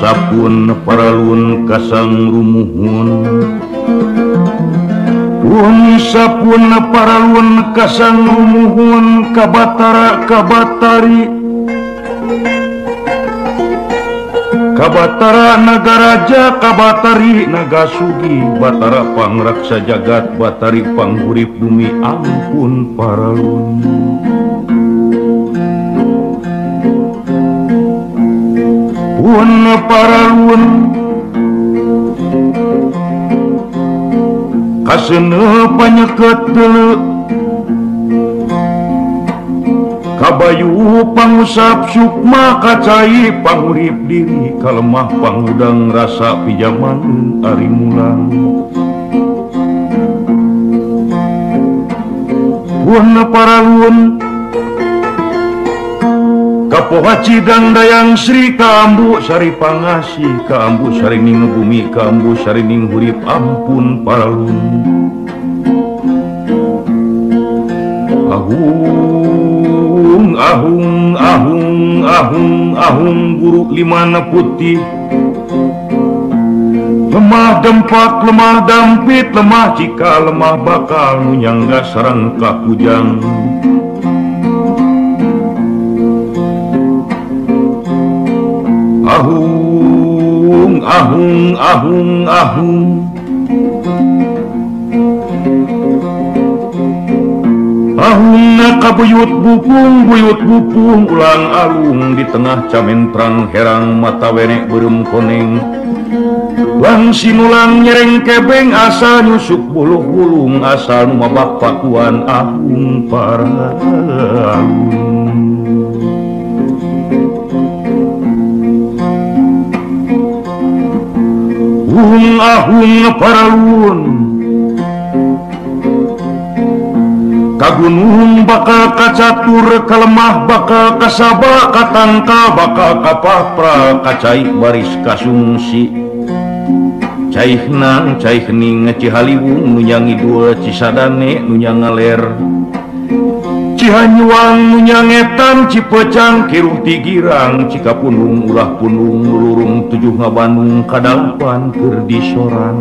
Sapun paralun kasang rumuhun pun sapun paralun kasang rumuhun kabatara kabatari kabatara nagaraja kabatari nagasugi batara pangraksa jagat batari panghurip bumi ampun paralun. Pun paralun kaseuneuh panyeket deuleu kabayu pangusap sukma kacai pangurip diri kalemah pangudang rasa pijaman ari mulang. Pun paralun Kapoha Cidang Dayang Sri Kaambu Sari Pangasih Kaambu Sarining Bumi Kaambu Sarining Hurip ampun paralun. Ahung ahung ahung ahung ahung guru limana putih lemah dempak lemah dampit lemah jika lemah bakal nunyangga sareng kakujang. Ahung ahung ahung ahung ahung kabuyut bupung buyut bupung ulang alung di tengah camentrang herang mata wenek beureum koneng lang sinulang nyereng kebeng asal nyusuk buluh bulung asal nu mabak pakuan ahung paralun. Ahung ahung paralun kagunung bakal kacatur kalemah bakal kasaba katangka bakal kapapra kacai baris kasungsi caihnang caihning Cihaliwung nu nyangidul Cisadane nu nyangaler Cihanyuang nu nyangetan Cipecang kiruh Tigirang Cikapundung ulah pundung lurung tujuh ngabandung kadalapan keur disoran.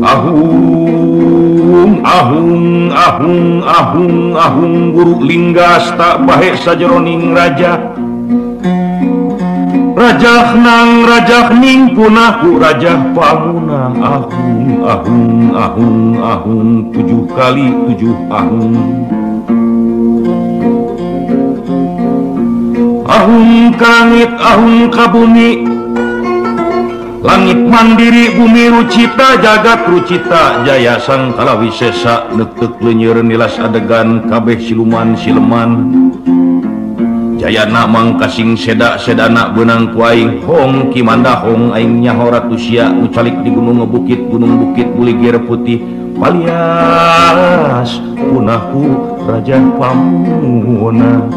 Ahung ahung ahung ahung ahung guru linggas tak bahe sajeroning raja rajah nang rajah ning punahku rajah pamuna ahung ahung ahung ahung 7 kali 7 ahung ahung kangit ahung kabumi langit mandiri bumi rucita jagat rucita jaya sang kalawisesa neukeuk leunyer nilas adegan kabeh siluman sileman Jayana mangkasing seda sedana benang ku aing hong kimanda hong aing nyaho ratu sia nu calik di gunung bukit gunung bukit buligir putih palias punahku raja pamuna.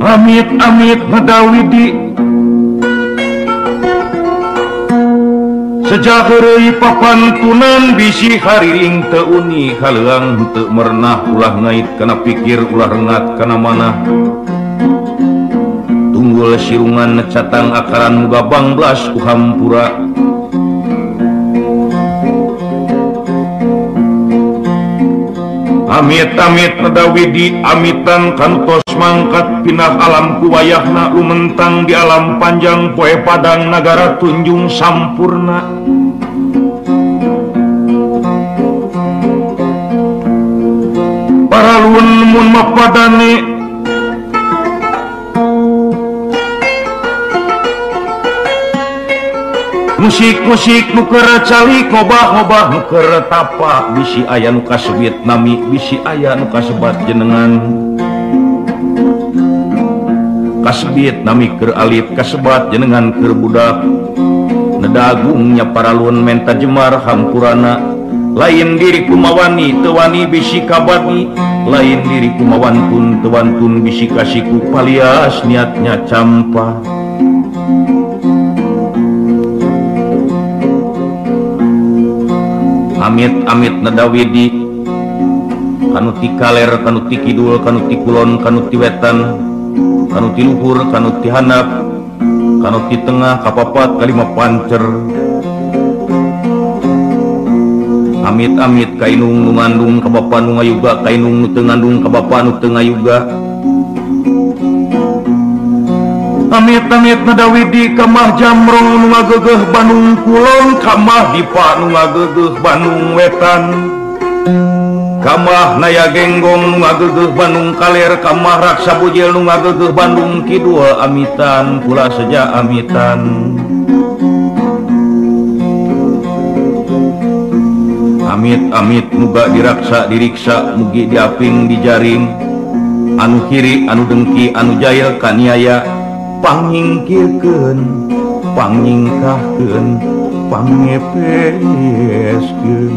Amit amit madawidi sejak heureuy papantunan bisi hariring teu uni haleuang teu merenah ulah ngait kana pikir ulah rengat kana manah tunggul sirungan catang akaran muga banglas ku hampura amit amit madawidi amitan kantos mangkat pindah alam ku wayahna lumentang di alam panjang poe padang nagara tunjung sampurna. papadane musik-musik nu keur calik ngobah-ngobah nu keur tapa bisi aya nu kasebut nami bisi aya nu kasebat jenengan kasebut nami keur alit kasebat jenengan keur budak nedagungnya paralun menta jemar hampurana lain diri kumawani teu wani bisi kabagi lain diri kumawantun teu wantun bisi kasiku palias niatnya campa. Amit-amit nadawidi kanu ti kaler kanu ti kidul kanu ti kulon kanu ti wetan kanu ti luhur kanu ti handap kanu ti tengah kapapat kalima pancer. Amit-amit kainung nu ngandung ka bapa nu ngayuga kainung nu teu ngandung ka bapa nu teu ngayuga. Amit-amit nadawidi kamah jamrong nu ngagegeh Bandung kulon kamah dipa nu ngagegeh Bandung wetan kamah naya genggong nu ngagegeh Bandung kaler kamah raksa bujil nu ngagegeh Bandung kidul amitan pula seja amitan. Amit-amit muga diraksa diriksa mugi diaping dijaring anu kiri anu dengki anu jail kaniaya pangingkirkeun pangingkahkeun pangepeskeun.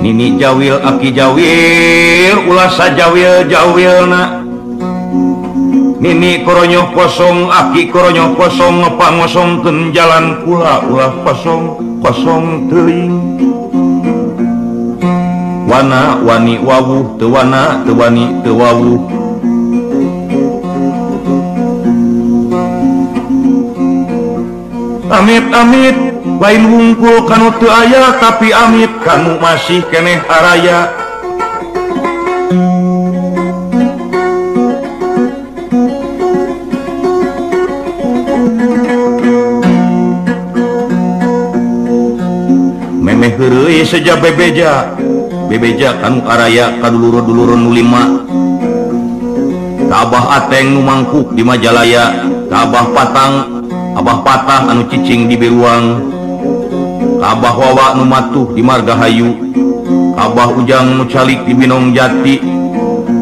Nini jawil aki jawil ulah sajawil jawilna nini koronyo kosong aki koronyo kosong ngepangosongkeun jalan kula ulah kosong kosong teuing. Wana wani wawuh teu wana teu wani teu wawuh. Amit-amit lain wungkul kanu teu aya tapi amit kanu masih keneh araya. Memeh heureuy seja bebeja bebeja kanu araya kadulur-dulur nu lima ka Abah Ateng nu mangkuk di Majalaya ka Abah Patang Abah Patah anu cicing di Beruang ka Abah Wawa nu matuh di Margahayu ka Abah Ujang nu calik di Binong Jati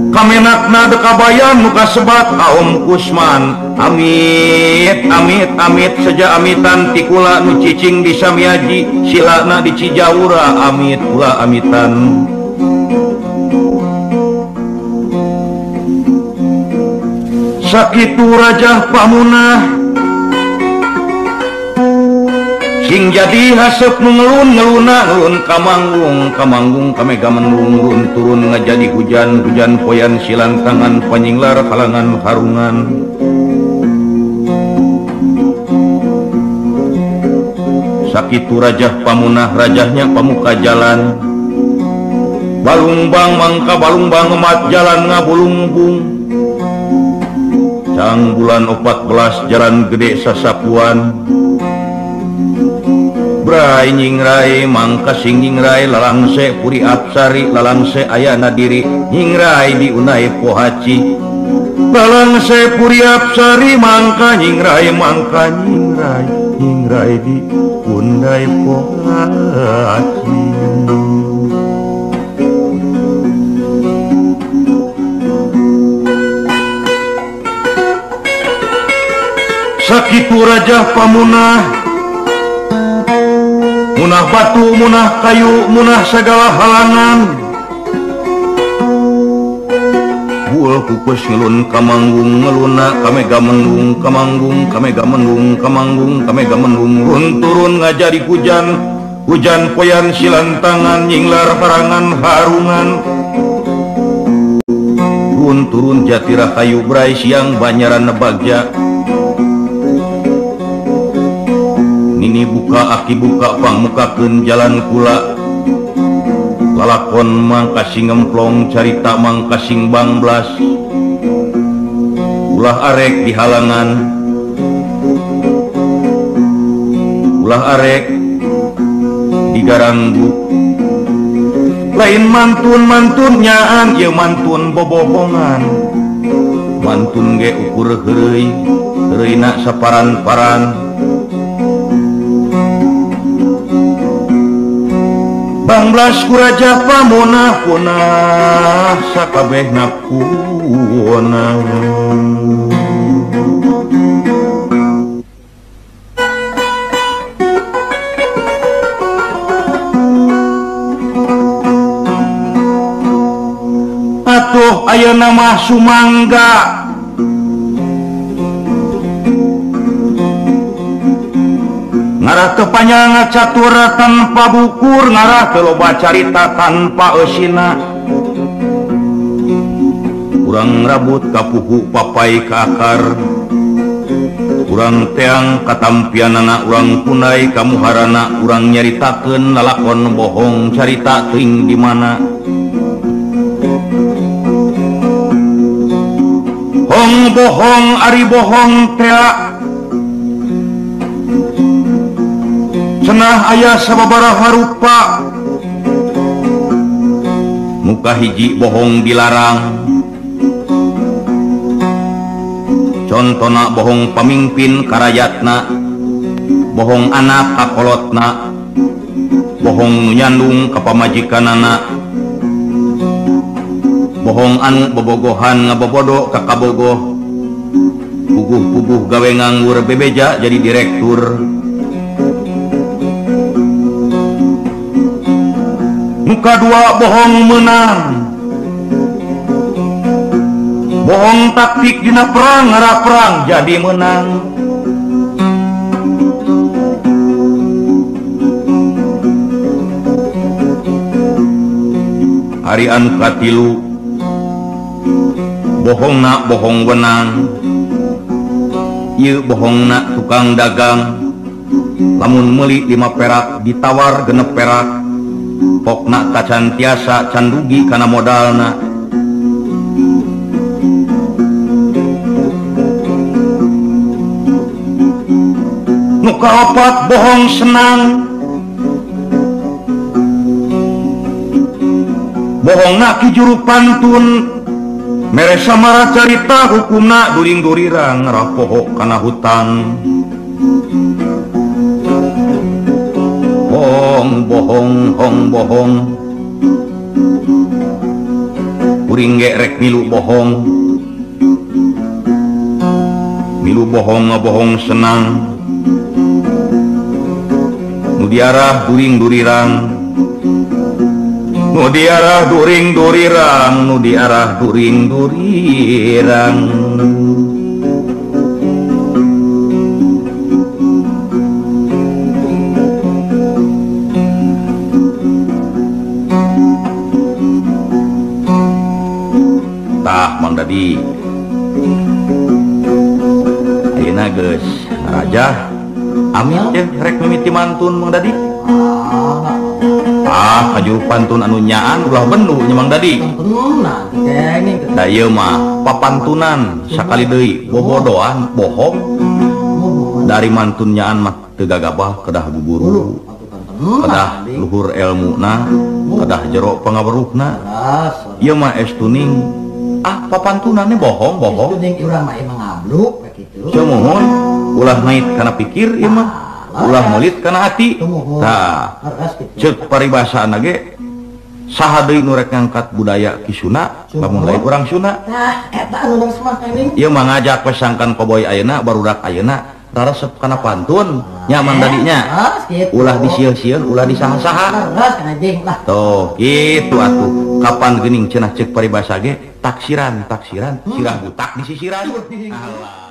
kamenakna dekabayan nu kasebat Aom Kusman. Amit amit amit seja amitan tikula nu cicing di Samiaji silana di Cijaura amit pula amitan. Sakitu Rajah Pamunah sing jadi haseup nu ngelun ngeluna ngelun kamanggung kamanggung kamega mendung run turun ngajadi hujan hujan poyan silantangan panyinglar halangan harungan. Sakitu Rajah Pamunah rajahnya pamuka jalan balungbang mangka balungbang ngemat jalan ngabulungbung cang bulan 14 jalan gede sasapuan brai nyingrai mangka sing nyingrai lalangse puri apsari lalangse ayana diri nyingrai di unai pohaci lalangse puri apsari mangka nyingrai nyingrai nyingrai di undai pohaci. Sakitu Rajah Pamunah munah batu munah kayu munah segala halangan buul kukus ngelun kamanggung ngeluna kamega mendung kamanggung kamega mendung kamanggung kamega mendung run turun ngajari hujan hujan poyan silantangan nyinglar harangan harungan run turun jatirahayu brai siang banyaran nebagja nini buka aki buka pangmukakeun jalan kula lalakon mangkasing ngemplong carita mangkasing bangblas ulah arek di halangan ulah arek Digaranggu lain mantun-mantun nyaan ieu mantun bobohongan. Mantun ge ukur heureuy, heureuyna saparan-paran. Banglas kuraja pamonah punah sakabehna kuona. Atuh ayeuna mah sumangga ngarah teu panjang catur tanpa bukur, ngarah teu loba carita tanpa eusina. Urang rabut ka puhu papai ka akar, urang teang katampianana, urang punai ka muharana, urang nyaritakeun lalakon bohong carita teuing di mana. Hong bohong ari bohong tea cenah aya sababaraha rupa. Muka hiji bohong dilarang, contona bohong pamimpin karayatna, bohong anak kakolotna, bohong nu nyandung ka pamajikanana, bohong anu bobogohan ngabobodo ka kabogoh, puguh-puguh gawe nganggur bebeja jadi direktur. Muka dua bohong menang, bohong taktik dina perang ngarah perang jadi menang. Hari anu katilu bohongna bohong wenang, ieu bohongna tukang dagang, lamun meuli 5 perak ditawar 6 perak, pokna kacan tiasa can rugi kana modalna. Nu kaopat bohong senang, bohongna ki juru pantun, mere samara carita hukumna during-durirang ngarah poho kana hutang. Bohong bohong hong bohong, kuring ge rek milu bohong, milu bohong ngabohong senang, nu diarah during-durirang, nu diarah during-durirang, nu diarah during-durirang. Tah Mang Dadi, ayeuna geus raja amil teh rek mimiti mantun Mang Dadi. Ah, kajuru pantun anu nyaan ulah bendu nya Mang Dadi. Da ieu mah papantunan sakali deui bobodoan bohong. Dari mantun nyaan mah teu gagabah kedah guguru, kedah luhur elmuna, kedah jero pangaweruhna. Ieu mah estuning. Ah, papantunannya bohong, bohong. Estuning urang mah emang ngabluk kitu. Sumuhun ulah ngait kana pikir ieu mah, ulah melit kana hati. Tah, ceuk paribasana ge saha deui nu rek ngangkat budaya Ki Sunda, lamun lain urang Sunda. Tah, eta anu leres mah keuning. Ieu mah ngajak we sangkan koboy ayeuna, barudak ayeuna raresep kana pantun nya Mang Dadinya. Ulah disieun-sieun, ulah disaha-saha. Tuh, kitu atuh. Kapan geuning cenah ceuk paribasa ge taksiran, taksiran, sirah butak disisiran. Alah.